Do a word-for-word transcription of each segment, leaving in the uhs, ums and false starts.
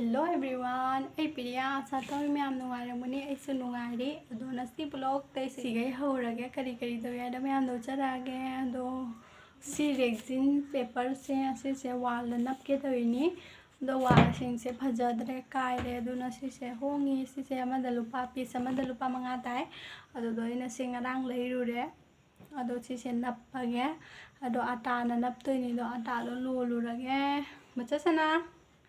Hello everyone, ꯑꯩ ꯄꯤꯔꯤꯌꯥ꯫ ꯑꯥꯁꯥ ꯇꯧꯏ ꯃꯌꯥꯝ ꯅꯨꯡꯉꯥꯏꯔꯝꯒꯅꯤ꯫ ꯑꯩꯁꯨ ꯅꯨꯡꯉꯥꯏꯔꯤ꯫ ꯑꯗꯣ ꯉꯁꯤ vlog ꯇꯩ ꯁꯤꯒꯩ ꯍꯧꯔꯒꯦ꯫ ꯀꯔꯤ ꯀꯔꯤ ꯇꯧꯏ ꯍꯥꯏꯗꯣ ꯃꯌꯥꯝꯗꯣ ꯎꯠꯆꯔꯛꯑꯒꯦ꯫ ꯑꯗꯣ ꯁꯤ resin paperꯁꯦ ꯑꯁꯤꯁꯦ wallꯗ ꯅꯞꯀꯦ ꯇꯧꯔꯤꯅꯤ꯫ ꯑꯗꯣ wallꯁꯤꯡꯁꯦ ꯐꯖꯗ꯭ꯔꯦ, ꯀꯥꯏꯔꯦ꯫ ꯑꯗꯨꯅ ꯁꯤꯁꯦ ꯍꯣꯡꯉꯤ꯫ ꯁꯤꯁꯦ ꯑꯃꯗ ꯂꯨꯄꯥ, piece ꯑꯃꯗ ꯂꯨꯄꯥ ꯃꯉꯥ ꯇꯥꯏ꯫ ꯑꯗꯨꯗꯣ ꯑꯩꯅ ꯁꯤ ꯉꯔꯥꯡ ꯂꯩꯔꯨꯔꯦ꯫ ꯑꯗꯣ ꯁꯤꯁꯦ ꯅꯞꯄꯒꯦ꯫ ꯑꯗꯣ ꯑꯇꯥꯅ ꯅꯞꯇꯣꯏꯅꯤꯗꯣ, ꯑꯇꯥꯗꯣ ꯂꯣꯜꯂꯨꯔꯒꯦ꯫ ꯃꯆꯥ ꯁꯅꯥ,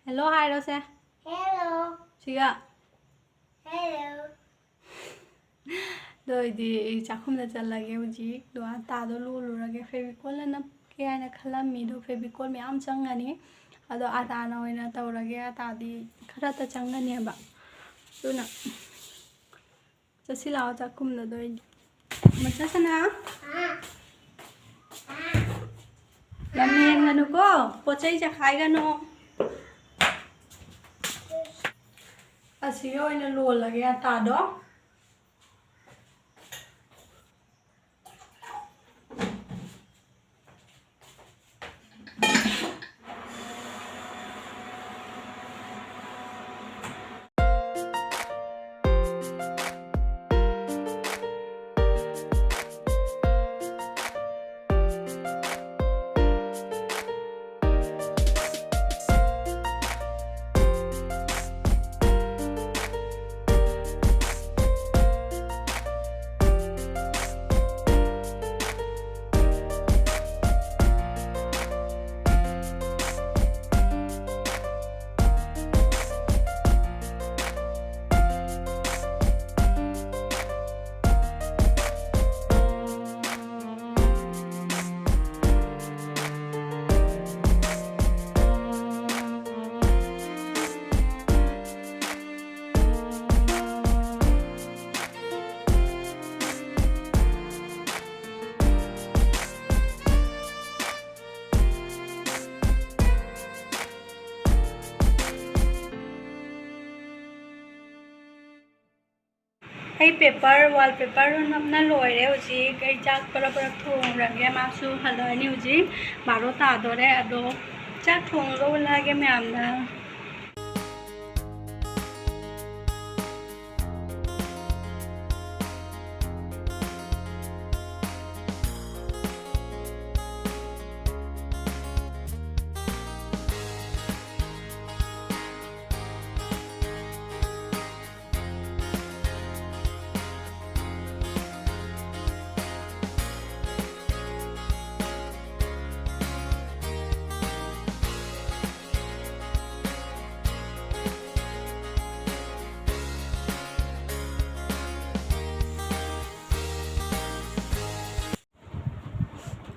hello ꯍꯥꯏꯔꯣꯁꯦ꯫ Hello꯫ ꯁꯤꯒ꯫ Hello꯫ ꯑꯗꯨ ꯑꯣꯏꯗꯤ ꯑꯩ ꯆꯥꯛꯈꯨꯝꯗ ꯆꯠꯂꯒꯦ ꯍꯧꯖꯤꯛ꯫ ꯑꯗꯣ ꯑꯇꯥꯗꯣ ꯂꯣꯜꯂꯨꯔꯒꯦ꯫ Fevicolꯅ ꯅꯞꯀꯦ ꯍꯥꯏꯅ ꯈꯜꯂꯝꯃꯤ꯫ ꯑꯗꯣ Fevicol ꯃꯌꯥꯝ ꯆꯪꯒꯅꯤ꯫ ꯑꯗꯣ ꯑꯇꯥꯅ ꯑꯣꯏꯅ ꯇꯧꯔꯒꯦ꯫ ꯑꯇꯥꯗꯤ ꯈꯔꯇ ꯆꯪꯒꯅꯦꯕ꯫ ꯑꯗꯨꯅ ꯆꯠꯁꯤ ꯂꯥꯛꯑꯣ ꯆꯥꯛꯈꯨꯝꯗ ꯑꯗꯨ ꯑꯣꯏꯗꯤ꯫ ꯃꯆꯥ ꯁꯅꯥ꯫ ꯂꯝ ꯍꯦꯟꯒꯅꯨꯀꯣ, ꯄꯣꯠ ꯆꯩ ꯆꯈꯥꯏꯒꯅꯨ꯫ ꯑꯁꯤꯒꯤ ꯑꯣꯏꯅ ꯂꯣꯜꯂꯒꯦ ꯑꯇꯥꯗꯣ꯫ ꯑꯩ paper, wallpaper ꯅꯞꯅ ꯂꯣꯏꯔꯦ꯫ ꯍꯧꯖꯤꯛ ꯑꯩ ꯆꯥꯛ ꯄꯔꯞ ꯄꯔꯞ ꯊꯣꯡꯉꯨꯔꯒꯦ꯫ ꯃꯥꯁꯨ ꯍꯜꯂꯛꯑꯅꯤ ꯍꯧꯖꯤꯛ꯫ ꯕꯥꯔꯣ ꯇꯥꯗꯣꯔꯦ꯫ ꯑꯗꯣ ꯆꯥꯛ ꯊꯣꯡꯉꯒ ꯎꯠꯂꯛꯑꯒꯦ ꯃꯌꯥꯝꯗ꯫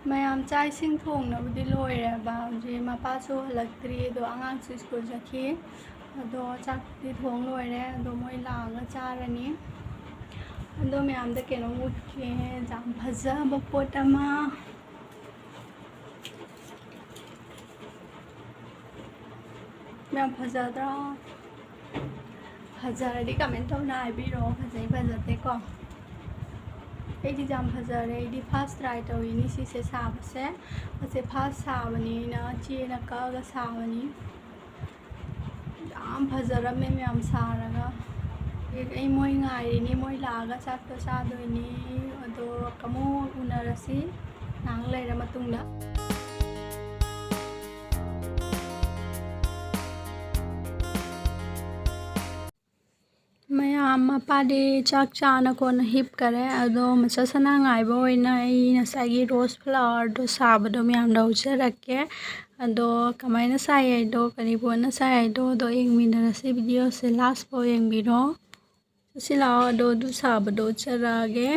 ꯃꯌꯥꯝ ꯆꯥꯛ ꯏꯁꯤꯡ ꯊꯣꯡꯅꯕꯗꯤ ꯂꯣꯏꯔꯦꯕ꯫ ꯍꯧꯖꯤꯛ ꯃꯄꯥꯁꯨ ꯍꯜꯂꯛꯇ꯭ꯔꯤ, ꯑꯗꯣ ꯑꯉꯥꯡꯁꯨ ꯁ꯭ꯀꯨꯜ ꯆꯠꯈꯤ꯫ ꯑꯗꯣ ꯆꯥꯛꯇꯤ ꯊꯣꯡ ꯂꯣꯏꯔꯦ, ꯑꯗꯣ ꯃꯣꯏ ꯂꯥꯛꯑꯒ ꯆꯥꯔꯅꯤ꯫ ꯑꯗꯣ ꯃꯌꯥꯝꯗ ꯀꯩꯅꯣꯝ ꯎꯠꯀꯦ, ꯌꯥꯝ ꯐꯖꯕ ꯄꯣꯠ ꯑꯃ꯫ ꯌꯥꯝ ꯐꯖꯗ꯭ꯔꯥ? ꯐꯖꯔꯗꯤ comment ꯇꯧꯅ ꯍꯥꯏꯕꯤꯔꯛꯑꯣ, ꯐꯖꯩ ꯐꯖꯗꯦꯀꯣ꯫ ꯑꯩꯗꯤ ꯌꯥꯝ ꯐꯖꯔꯦ, ꯑꯩꯗꯤ first try ꯇꯧꯔꯤꯅꯤ ꯁꯤꯁꯦ ꯁꯥꯕꯁꯦ꯫ ꯑꯁꯦ first ꯁꯥꯕꯅꯤꯅ ꯆꯦꯅ ꯀꯛꯑꯒ ꯁꯥꯕꯅꯤ꯫ ꯌꯥꯝ ꯐꯖꯔꯝꯃꯦ ꯃꯌꯥꯝ ꯁꯥꯔꯒ꯫ ꯑꯩ ꯃꯣꯏ ꯉꯥꯏꯔꯤꯅꯤ, ꯃꯣꯏ ꯂꯥꯛꯑꯒ ꯆꯥꯛꯇꯣ ꯆꯥꯗꯣꯏꯅꯤ꯫ ꯑꯗꯣ ꯑꯃꯨꯛ ꯎꯅꯔꯁꯤ ꯉꯥꯏꯍꯥꯛ ꯂꯩꯔ ꯃꯇꯨꯡꯗ꯫ ꯃꯌꯥꯝ ꯃꯄꯥꯗꯤ ꯆꯥꯛ ꯆꯥꯅ ꯀꯣꯟꯅ ꯍꯤꯞꯈꯔꯦ꯫ ꯑꯗꯣ ꯃꯆꯥ ꯁꯅꯥ ꯉꯥꯏꯕ ꯑꯣꯏꯅ ꯑꯩ ꯉꯁꯥꯏꯒꯤ rose flowerꯗꯣ ꯁꯥꯕꯗꯣ ꯃꯌꯥꯝ ꯂꯧꯖꯔꯛꯀꯦ꯫ ꯑꯗꯣ ꯀꯃꯥꯏꯅ ꯁꯥꯏ ꯍꯥꯏꯗꯣ, ꯀꯔꯤ ꯄꯣꯠꯅ ꯁꯥꯏ ꯍꯥꯏꯗꯣ, ꯑꯗꯣ ꯌꯦꯡꯃꯤꯟꯅꯔꯁꯤ꯫ Videoꯁꯦ last ꯐꯥꯎ ꯌꯦꯡꯕꯤꯔꯣ꯫ ꯆꯠꯁꯤ ꯂꯥꯛꯑꯣ, ꯑꯗꯣ ꯑꯗꯨ ꯁꯥꯕꯗꯣ ꯎꯠꯆꯔꯛꯑꯒꯦ꯫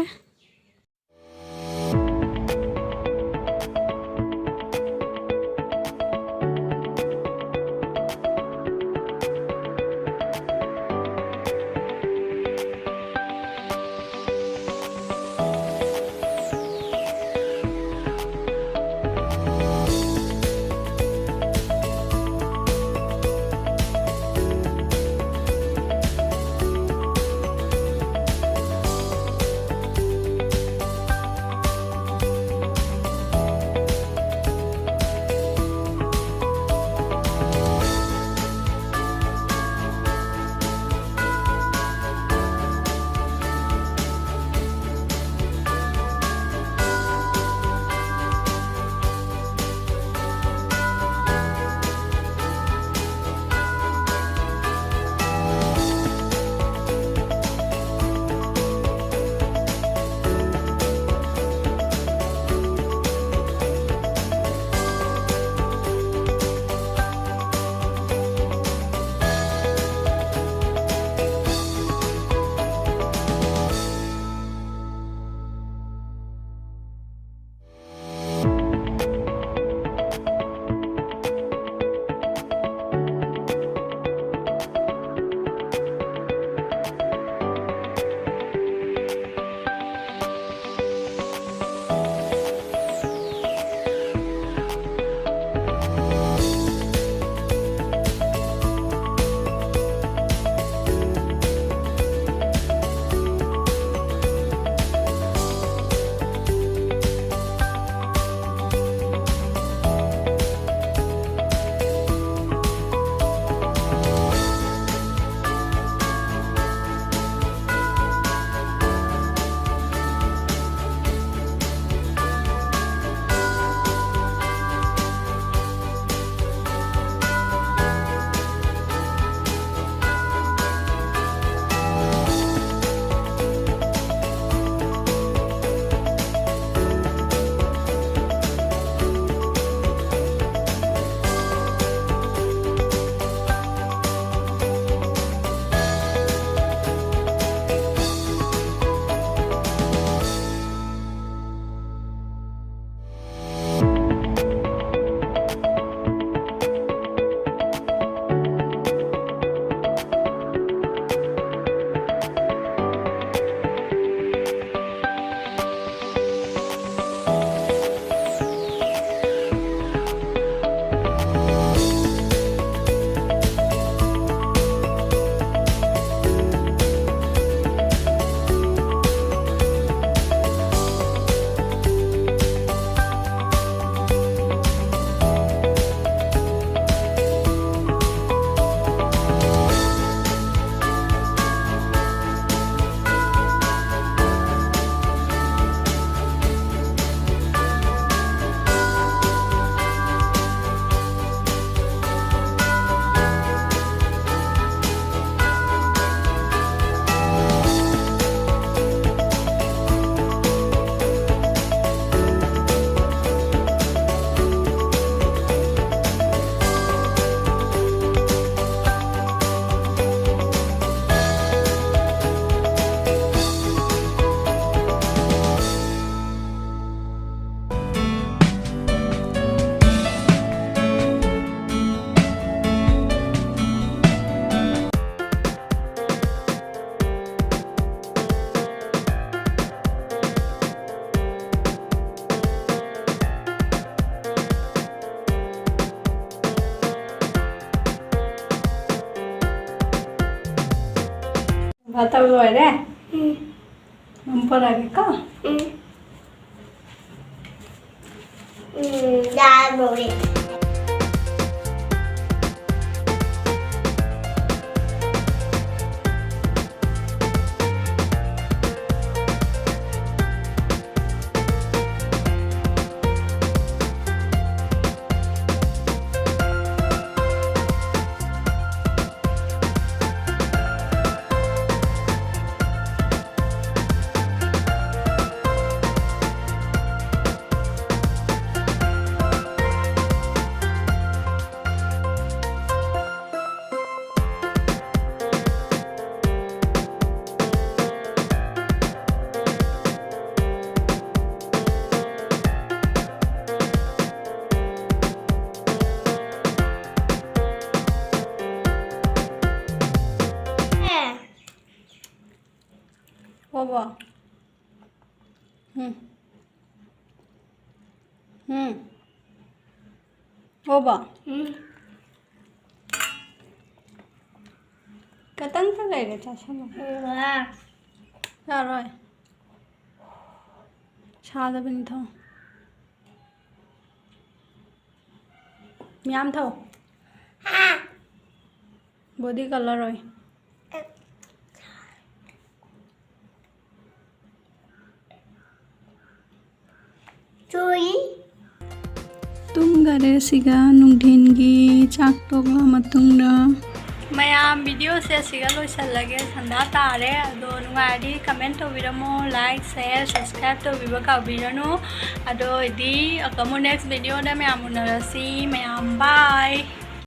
ꯇꯧ ꯂꯣꯏꯔꯦ? ꯎꯝ꯫ ꯃꯝ ꯄꯔꯒꯦꯀꯣ? ꯎꯝ꯫ ꯎꯝ, ꯌꯥꯔꯣꯏ꯫ ꯍꯣꯕ꯫ ꯎꯝ꯫ ꯎꯝ꯫ ꯍꯣꯕ꯫ ꯎꯝ꯫ ꯈꯇꯪꯇ ꯂꯩꯔꯦ, ꯆꯥꯁꯜꯂꯣ꯫ ꯎꯝ꯫ ꯌꯥꯔꯣꯏ꯫ ꯁꯥꯗꯕꯅꯤ, ꯊꯥꯎ꯫ ꯃꯌꯥꯝ ꯊꯥꯎ꯫ ꯕꯣꯗꯤ ꯀꯜꯂꯔꯣꯏ꯫ ꯆꯨꯏ꯫ ꯇꯨꯝꯈꯔꯦ ꯁꯤꯒ ꯅꯨꯡꯊꯤꯟꯒꯤ ꯆꯥꯛ ꯇꯣꯛꯂ ꯃꯇꯨꯡꯗ꯫ ꯃꯌꯥꯝ, ꯚꯤꯗꯤꯑꯣꯁꯦ ꯑꯁꯤꯒ ꯂꯣꯏꯁꯤꯜꯂꯒꯦ, ꯁꯟꯗꯥ ꯇꯥꯔꯦ꯫ ꯑꯗꯣ ꯅꯨꯡꯉꯥꯏꯔꯗꯤ comment ꯇꯧꯕꯤꯔꯝꯃꯣ, like, share, subscribe ꯇꯧꯕꯤꯕ ꯀꯥꯎꯕꯤꯔꯅꯨ꯫ ꯑꯗꯣ ꯑꯩꯗꯤ ꯑꯃꯨꯛ next ꯚꯤꯗꯤꯑꯣꯗ ꯃꯌꯥꯝ ꯎꯅꯔꯁꯤ꯫ ꯃꯌꯥꯝ, bye꯫